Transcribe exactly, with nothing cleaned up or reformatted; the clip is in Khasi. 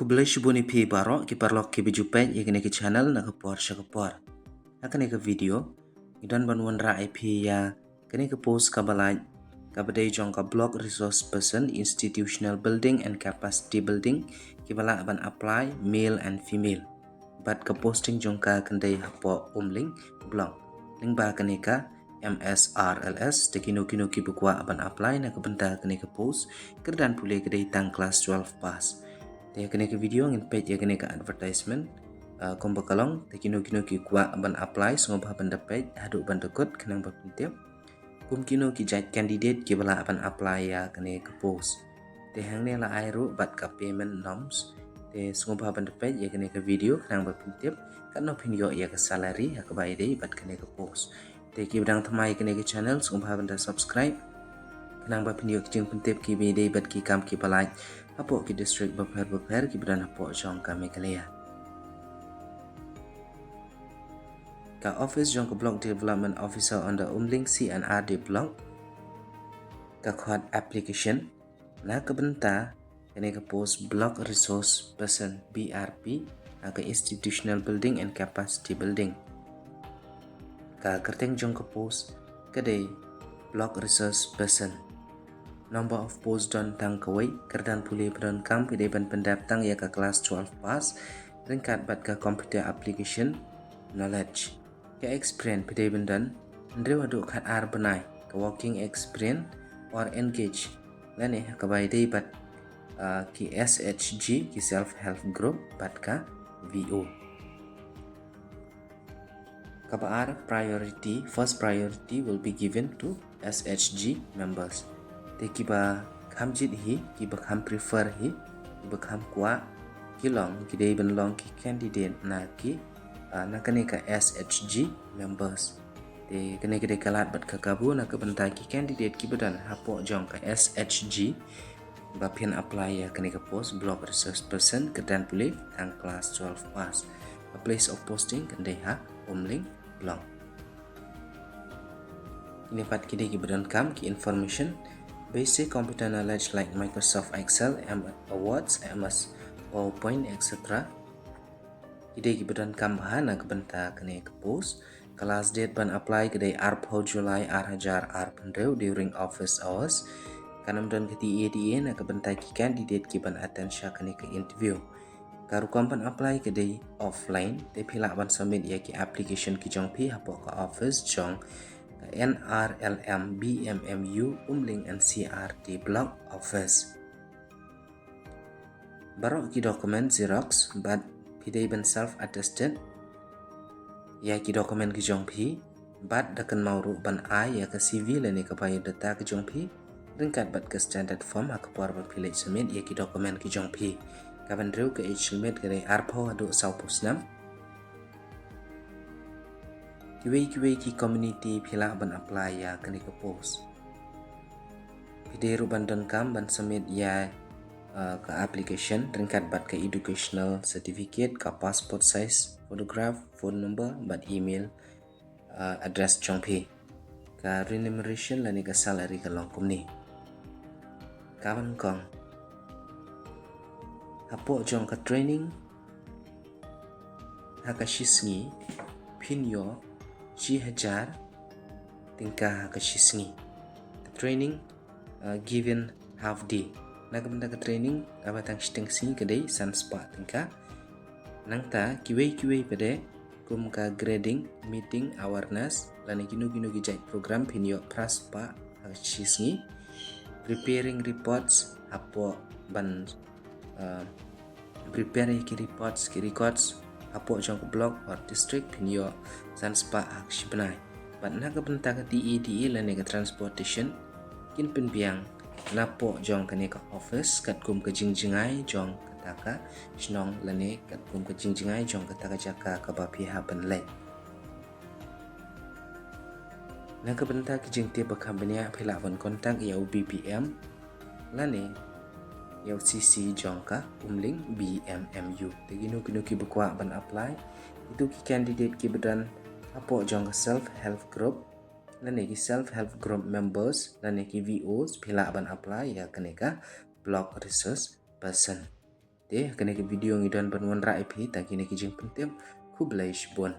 Khublei shibun ïa phi baroh ki paralok kiba ju peit ïa kane ka channel na ka por sha ka por. Ha kane ka video ngi don ban wanrah ïa phi ïa kane ka post kaba lait, kaba dei jong ka Block Resource Person, Institutional Building and Capacity Building, kiba lah ban apply male and female. Bad ka posting jong ka kan dei hapoh Umling Block. Lyngba kane ka M S R L S, te kino kino kiba kwah ban apply na ka bynta kane ka post, kyrdan pule ka dei tang class twelve pass. Te ha kane ka video ngin peit ïa kane ka advertisement, ah, kumba ka long, te kino kino ki kwah ban apply, sngewbha ban da peit haduh ban da kut, khnang ba phin tip kum kino ki jait candidate kiba lah ban apply ïa kane ka post. Te hangne la ai ruh bad ka payment norms. Te sngewbha ban da peit ïa kane ka video, khnang ba phin tip katno phin ïoh ïa ka salary ha kaba ïadei bad kane ka post. Te kiba dang thymmai ïa kane ka channel, sngewbha ban da subscribe, khnang ba phin ïoh ki jingpyntip kiba ïadei bad ki kam kiba lait hapoh ki district bapher bapher kiba don hapoh jong ka Meghalaya. Ka office jong ka Block Development Officer under Umling C and R D Block, ka khot application na ka bynta kane ka post Block Resource Person, B R P, ha ka Institutional Building and Capacity Building. Ka kyrteng jong ka post ka dei Block Resource Person. Number of post don tang kawei, kyrdan pule ba donkam ki dei ban pyndep tang ïa ka class twelve pass, ryngkat bad ka computer application knowledge. Ka experience phi dei ban don hynriew haduh khatar bnai ka working experience or engage lane ha kaba ïadei bad, ah, ki S H G, ki self help group, bad ka V O. Kaba ar, priority, first priority will be given to S H G members. Te kiba kham jied hi, kiba kham prefer hi, kiba kham kwah, ki long, ki dei ban long ki candidate na ki, ah, na kane ka S H G members. Te kane ka dei ka lad bad ka kabu na ka bynta ki candidate kiba don hapoh jong ka S H G, ba phin apply ïa kane ka post Block Resource Person, kyrdan pule tang class twelve pass. Ka place of posting kan dei ha Umling Block. Kine pat ki dei kiba donkam ki information: basic computer knowledge like Microsoft Excel, M S Words, M S PowerPoint, et cetera. Ki dei kiba donkam bha na ka bynta kane ka post. Ka last date ban apply ka dei arphew July ar hajar arphew hynriew during office hours. Kan ym don ka T A D A na ka bynta ki candidate kiban attend sha kane ka interview. Ka rukom ban apply ka dei offline, te phi lah ban submit ïa ki application ki jong phi hapoh ka office jong ka N R L M B M M U Umling N C R T Block Office. Baroh ki document xerox bad phi dei ban self attested ïa ki document ki jong phi, bad da kynmaw ruh ban ai ïa ka C V lane ka biodata ka jong phi, ryngkat bad ka standard form ha ka por ba phi leit submit ïa ki document ki jong phi. Kaba hynriew, ka age limit ka dei arphew haduh sawphew snem. Kiwei kiwei ki community phi lah ban apply ïa kane ka post. Phi dei ruh ban donkam ban submit ïa, uh, ka application ryngkat bad ka educational certificate, ka passport size photograph, phone number bad email, uh, address jong phi. Ka remuneration lane ka salary ka long kumne. Kaba nyngkong, hapoh jong ka training ha ka shi sngi phin ïoh shi hajar tyngka ha ka shi sngi. Ka training, uh, given half day. Na ka bynta ka training kaba tang shiteng sngi ka dei san spah tyngka. Nangta kiwei kiwei pat de kum ka grading, meeting, awareness lane kino kino ki jait program phin ïoh phra spah ha ka shi sngi. Preparing reports, hapoh ban, uh, prepare ïa ki reports, ki records hapoh jong ka block or district phin ïoh san spah ha ka shi bnai. Bad na ka bynta ka T A D A lane ka transportation, kin pynbiang napoh jong kane ka office katkum ka jingjngai jong kata ka shnong lane katkum ka jingjngai jong kata ka jaka kaba phi hap ban leit. Na ka bynta ki jingtip ba kham bniah phi lah ban contact ïa u B P M lane ïa u C C jong ka Umling B M M U. Te kino kino kiba kwah ban apply, kito ki candidate kiba don hapoh jong ka self help group lane ki self help group members lane ki V Os phi lah ban apply ïa kane ka block resource person. Te Te kane ka video ngi don ban wanrah ïa phi tang kine ki jingpyntip. Khublei shibun.